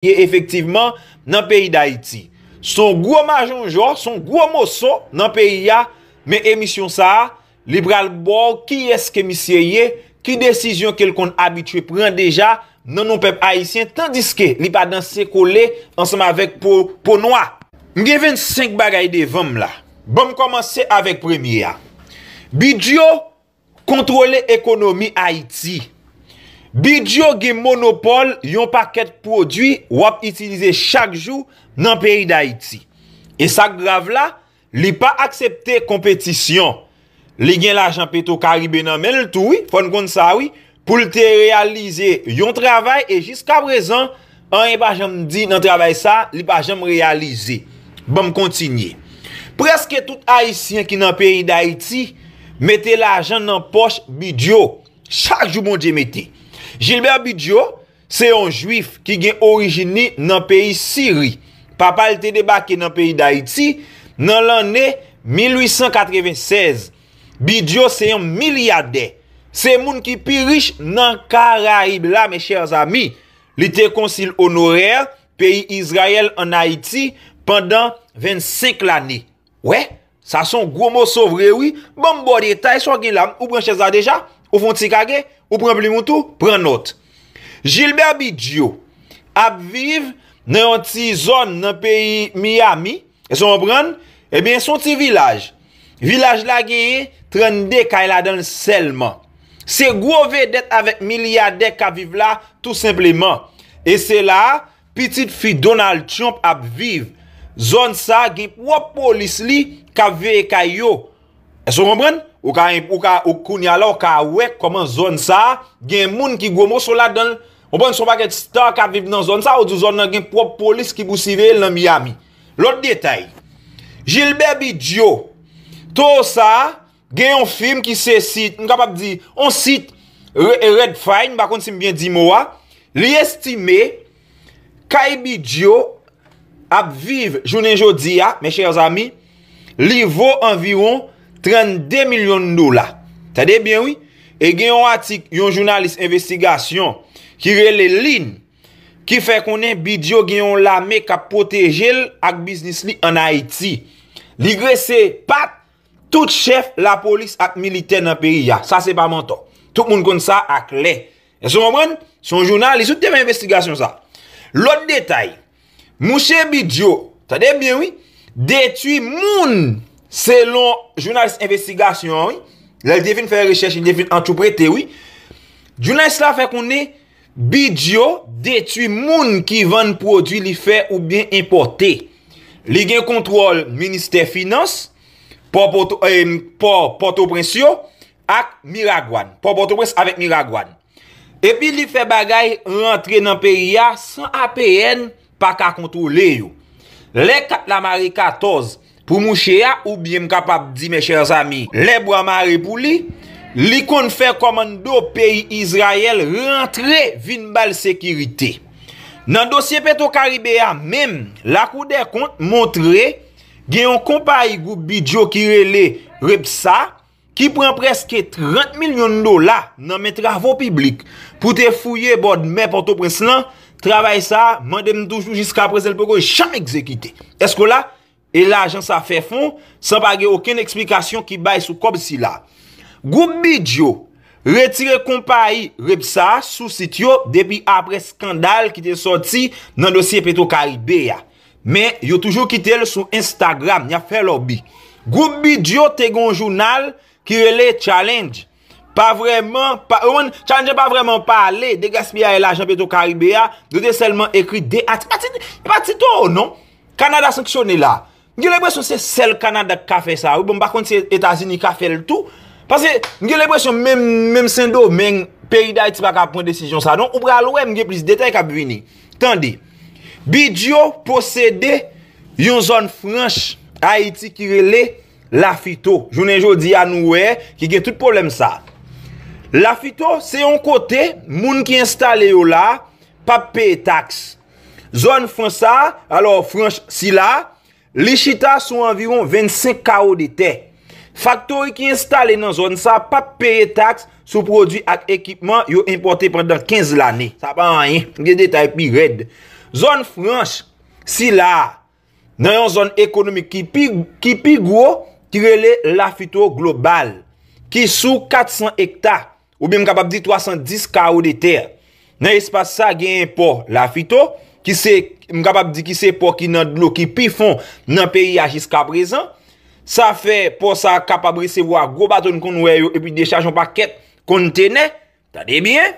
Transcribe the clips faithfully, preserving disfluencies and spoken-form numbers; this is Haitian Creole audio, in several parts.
ye efektivman nan peyi Dayiti. Se yon gwo majonjò, se yon gwo moso nan peyi a, men emisyon sa a, li pral ba w kiyès ke misye ye, ki desizyon ke l konn abitye pran deja nan non pèp ayisyen, tandiske li pa danse kole ansanm avèk po, po nwa. M gen vennsenk bagay devan m la. Ban m kòmanse avèk premye a. Bidyo kontwole ekonomi Ayiti. Bidyo gen monopòl yon pakèt pwodui w ap itilize chak jou nan peyi Dayiti. E sa k grav la, li pa aksepte konpetisyon. Li gen lajan Petro Caribe nan men l tou, wi, fò n konn sa, wi, pou l te reyalize yon travay, e jiskaprezan, anyen pa janm di nan travay sa, li pa janm reyalize. Ban m kontinye. Prèske tout Ayisyen ki nan peyi Dayiti mete lajan nan pòch Bidyo. Chak jou Bondye mete. Gilbert Bidyo se yon Jwif ki gen orijin li nan peyi Siri. Papa l te debake nan peyi Dayiti nan lanne mil uit san katreven sèz. Bidyo se yon milyadè. Se moun ki pi rich nan Karayib la, mes chers amis. Li te konsil onorè peyi Izrayèl ann Ayiti pandan vennsenk lane. Wè, sa se yon gwo moso vre wi. Ban m ba w detay, sa w gen la, ou pran chèz la deja, ou fè yon ti kage, ou pran plim ou tou, pran nòt. Gilbert Bidyo ap viv nan yon ti zòn nan peyi Miami, èske w konprann? Ebyen, se yon ti vilaj. Vilaj la genyen trannde kay ladan l sèlman. Se gwo vedèt avèk milyadè k ap viv la, tou senpleman. E se la a, pitit fi Donald Trump ap viv. Zòn sa a gen pwòp polis li k ap veye kay yo. Èske w konprann? Ou ka, ou ka, ou, kounye a la, ou ka wè kòman zòn sa a gen moun ki gwo moso ladan l. Konprann, se yon pakèt star k ap viv nan zòn sa a, ou di zòn nan gen pwòp polis ki pou siveye l nan Miami. Lòt detay, Gilbert Bidyo, towo sa a, gen yon fim ki se sit, m kapab di, yon sit, Re-, Red Fine, m pa konn si m byen di mo a, li estime kay Bidyo ap viv jounen jodi a, mes chers amis, li vo anviwon trannde milyon dola. Tande byen wi, e gen yon atik yon jounalis envestigasyon ki rele Lin, ki fè konnen Bidyo gen yon lame k ap pwoteje l ak biznis li ann Ayiti. Li grese pat tout chèf lapolis ak militè nan peyi a. Sa se pa mantò. Tout moun konn sa aklè. Èske w konprann? Se yon jounalis, ou te fè envestigasyon sa. Lòt detay, mouche Bidyo, tande byen wi, detwi moun, selon jounalis envestigasyon an wi. Lè l te fin fè rechèch, li te fin entèprete wi. Jounalis la fè konnen Bidyo detwi moun ki vann pwodui li fè oubyen enpòte. Li gen kontwòl ministè finans, pò Pòto-, eh, pò Pòtoprens yo, ak Miragwàn. Pò Pòtoprens avèk Miragwàn. Epi li fè bagay rantre nan peyi a san A P N pa ka kontwole yo. Lè kat la mare katòz pou mouche a, oubyen m kapab di, mes chers amis, lè bwa mare pou li, li konn fè kòmando peyi Izrayèl rantre vin ba l sekirite. Nan dosye Petro Caribe a menm, Lakou dè Kont montre gen yon konpayi gwoup Bidyo ki rele Repsa, ki pran prèske trant milyon dola nan men Travo Piblik pou te fouye bòdmè Pòtoprens lan, travay sa a, mande m toujou, jiskaprezan, li poko janm egzekite. Èske w la? E lajan sa fè fon, san pa gen okenn eksplikasyon ki bay sou kòb sila. Gwoup Bidyo retire konpayi Repsa a sou sit yo depi apre eskandal ki te sòti nan dosye Petro Caribe a. Men, yo toujou kite l sou Instagram, y ap fè lòbi. Gwoup Bidyo te gen yon jounal ki rele Challenge. Pa vrèman, pa, ou konprann, Challenge pa vrèman pale de gaspiyay lajan Petro Caribe a, yo te sèlman ekri de atik. Pa ti, pa ti towo non. Kanada sanksyone la. M gen lenpresyon se sèl Kanada k ka fè sa wi. Bon, m pa konn si Etazini ka fè l tou. Paske m gen lenpresyon menm, menm Sendomeng, peyi Dayiti pa ka pran desizyon sa non. Ou pral wè, m gen plis detay k ap vini. Tande, Bidyo posede yon zòn franch Ayiti ki rele Lafito. Jounen jodi a, nou wè ki gen tout pwoblèm sa. Lafito se yon kote moun ki enstale yo la p ap peye taks. Zòn franch sa, alò franch sila, li chita sou anviwon vennsenk kawo de tè. Faktori ki enstale nan zòn sa p ap peye taks sou pwodui ak ekipman yo enpòte pandan kenz lane. Sa pa anyen. Gen detay pi rèd. Zòn franch sila a, nan yon zòn ekonomik ki pi, ki pi gwo, ki rele Lafito Global, ki sou kat san ekta, oubyen m kapab di twa san dis kawo de tè. Nan espas sa, genyen pò Lafito, ki se, m kapab di ki se pò ki nan dlo ki pi fon nan peyi a jiska prezan. Sa fè pò sa a kapab resevwa gwo bato n konn wè yo epi dechaj yon pakèt kontenè. Tande byen,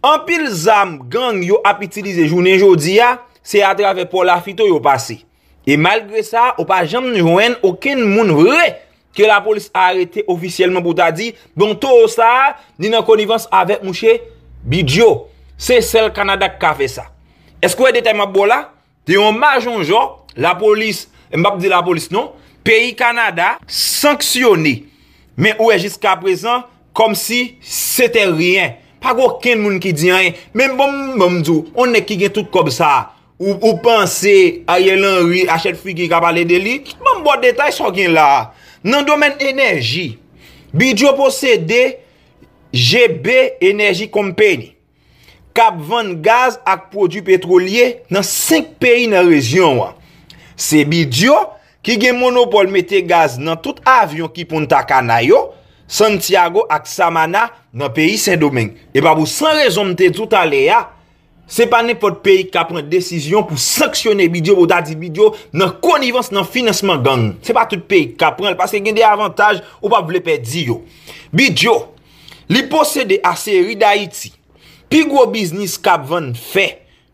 anpil zam gang yo ap itilize jounen jodi a, se atravè pò Lafito yo pase. E malgre sa, ou pa janm jwenn okenn moun vre ke lapolis arete ofisyèlman pou ta di, bon, towo sa a, li nan konivans avèk mouche Bidjo. Se sèl Kanada k ka fè sa. Èske w wè detay m ap ba w la? Te yon majonjò, lapolis, m p ap di lapolis non, peyi Kanada sanksyone. Men ou wè jiska prezan, kòmsi se te ryen. Pa gen okenn moun ki di anyen. Men bon, bon, m di w, yon nèg ki gen tout kòb sa a, ou, ou panse Ariel Henry achèt figi ka pale de li? Ban m ba w detay sa w gen la a. Nan domèn enèji, Bidjo posede G B Energy Company, k ap vann gaz ak pwodui petwolye nan senk peyi nan rejyon an. Se Bidjo ki gen monopòl mete gaz nan tout avyon ki Punta Cana yo, Santiago ak Samana nan peyi Sendomeng. E pa pou san rezon m te di w talè a, se pa nenpòt peyi k ka pran desizyon pou sanksyone Bidjo, pou ta di Bidjo nan konivans nan finansman gang. Se pa tout peyi k ka pran l, paske gen de avantaj ou p ap vle pèdi yo. Bidjo, li posede Aceri Dayiti, pi gwo biznis k ap vann fè,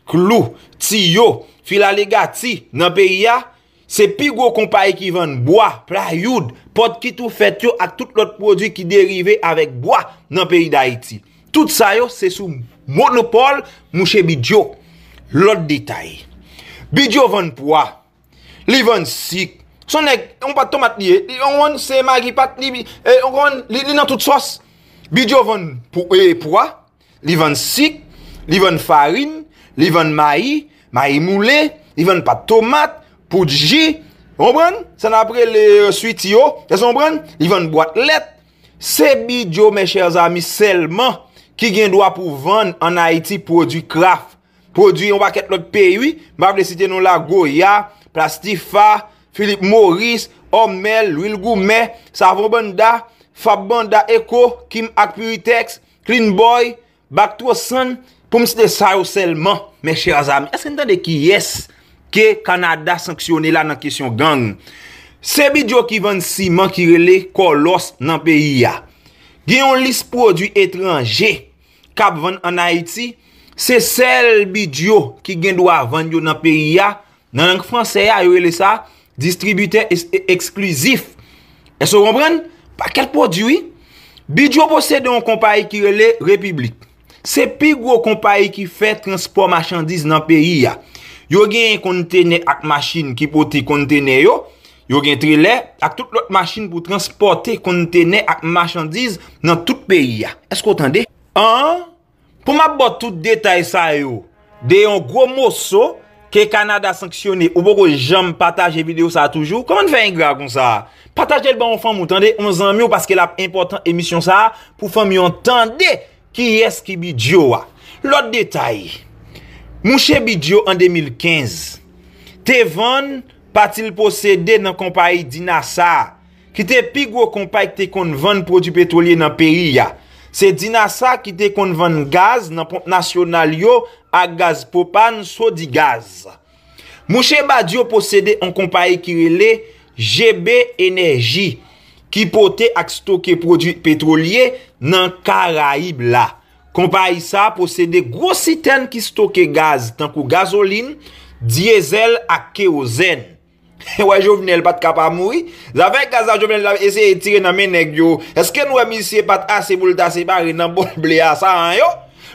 klou, tiyo, fil aligati nan peyi a, se pi gwo konpayi ki vann bwa, plywood, pòt ki tou fèt yo ak tout lòt pwodui ki derive avèk bwa nan peyi Dayiti. Tout sa yo se sou monopòl mouche Bidjo. Lòt detay. Bidjo vann pwa, li vann sik. Se yon nèg, yon pat tomat li ye. Li, yon wonn se magi pat li, e, yon wonn li, li nan tout sòs. Bidjo vann pou, e, pwa, li vann sik, li vann farin, li vann mayi, mayi moule, li vann pat tomat, poud ji. Ou konprann? Sa n ap rele, e, switi yo. Èske w konprann? Li vann bwat lèt. Se Bidjo, mes chers amis, sèlman ki gen dwa pou vann ann Ayiti pwodui Kraft, pwodui yon pakèt lòt peyi, wi. M pa vle site non la, Goya, Plastifa, Philip Morris, Hormel, Lwil Goumen, Savon Banda, Fab Banda, Eko, Kim ak Puritex, Clean Boy, Bactrosan, pou m site sa yo sèlman, mes chers amis. Èske n tande kiyès ke Kanada sanksyone la nan kesyon gang? Se Bidjo ki vann siman ki rele Kòlòs nan peyi a. Gen yon lis pwodui etranje k ap vann ann Ayiti, se sèl Bidjo ki gen dwa vann yo nan peyi a. Nan lang fransè a, yo rele sa distribitè es-, e-, eksklizif. Èske w konprann? Pakèt pwodui, wi. Bidjo posede yon konpayi ki rele Repiblik. Se pi gwo konpayi ki fè transpò machandiz nan peyi a. Yo genyen kontenè ak machin ki pote kontenè yo. Yo gen trelè ak tout lòt machin pou transpòte kontenè ak machandiz nan tout peyi a. Èske w tande? An, pou m ap ba w tout detay sa yo, de yon gwo moso ke Kanada sanksyone, ou poko janm pataje videyo sa a toujou? Kòman n fè engra konsa? Pataje l ban yon fanmi w, tande, yon zanmi w, paske l ap enpòtan emisyon sa a pou fanmi w tande kiyès ki Bidjo a. Lòt detay, mouche Bidjo an de mil kenz te vann pati l posede nan konpayi Dinasa a, ki te pi gwo konpayi ki te konn vann pwodui petwolye nan peyi a. Se Dinasa ki te konn vann gaz nan ponp nasyonal yo ak gaz pwopàn Sodigaz. Mouche Bidjo posede yon konpayi ki rele G B Energy, ki pote ak stoke pwodui petwolye nan Karayib la. Konpayi sa a posede gwo sitèn ki stoke gaz, tankou gazolin, dyezèl ak kewozèn. Wè, Jovenel pa t ka pa mouri. Zafè gaz la, Jovenel la eseye tire nan men nèg yo. Èske n wè misye pa t ase pou l ta separe nan bòl ble a sa an yo?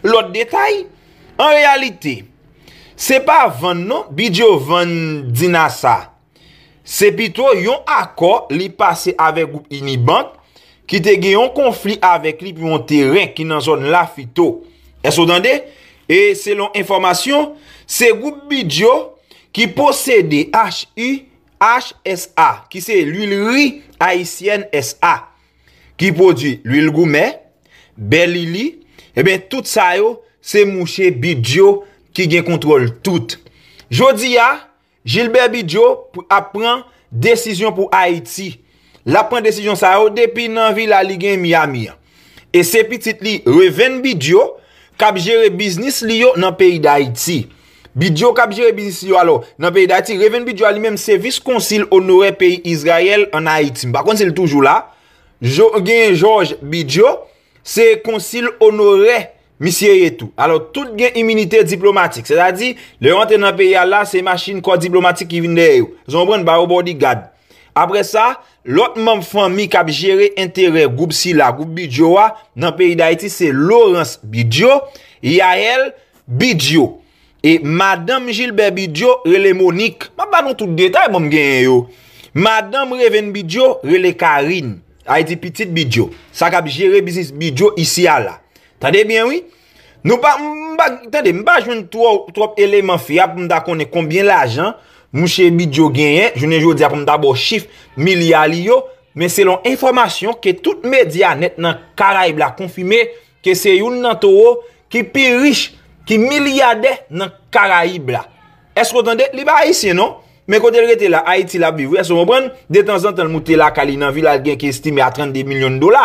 Lòt detay, an reyalite, se pa vann non, Bidjo vann Dinasa. Se pito yon akò li pase avèk gwoup Unibank, ki te gen yon konfli avèk li pou yon teren ki nan zòn Lafito. Èske w tande? E selon enfòmasyon, se gwoup Bidjo ki posede H U H S A, ki se L'Huilerie Haïtienne S A, ki pwodui lwil goumè, bè lili, ebyen, tout sa yo, se mouche Bidjo ki gen kontwòl tout. Jodi a, Gilbert Bidjo ap pran desizyon pou Ayiti. L ap pran desizyon sa yo depi nan vila li gen Miami an. E se pitit li, Reven Bidjo, k ap jere biznis li yo nan peyi Dayiti. Bidjo k ap jere biznis li yo alò nan peyi Dayiti. Reven Bidjo a li menm se vis konsil onorè peyi Izrayèl ann Ayiti. M pa konn si l toujou la. Jo, gen Jòj Bidjo, se konsil onorè misye ye tou. Alò, tout gen iminite diplomatik. Sètadi, lè yo antre nan peyi a la, se machin kò diplomatik ki vin dèyè yo. Zon pran ba yo bodyguard. Apre sa, lòt manm fanmi k ap jere enterè gwoup sila, gwoup Bidjo a, nan peyi Dayiti, se Laurence Bidjo, Yael Bidjo. E madanm Gilbert Bidjo rele Monique. M ap ba nou tout detay, bon, m genyen yo. Madanm Reven Bidjo rele Karine. Ayiti pitit Bidjo. Sa k ap jere biznis Bidjo isi a la. Tande byen, wi. Nou pa, m pa, tande, m pa jwenn twò, twòp eleman fyab pou m ta konnen konbyen lajan mouche Bidjo genyen, jounen jodi a pou m ta ba w chif milya li yo, men selon enfòmasyon ke tout medya nèt nan Karayib la konfime ke se youn nan towo ki pi rich, ki milyadè nan Karayib la. Èske w tande? Li pa ayisyen non. Men kote l rete la, Ayiti l ap viv, wi. Èske w konprann? Detanzantan l moute lakay li nan vila l gen ki estime a trannde milyon dola.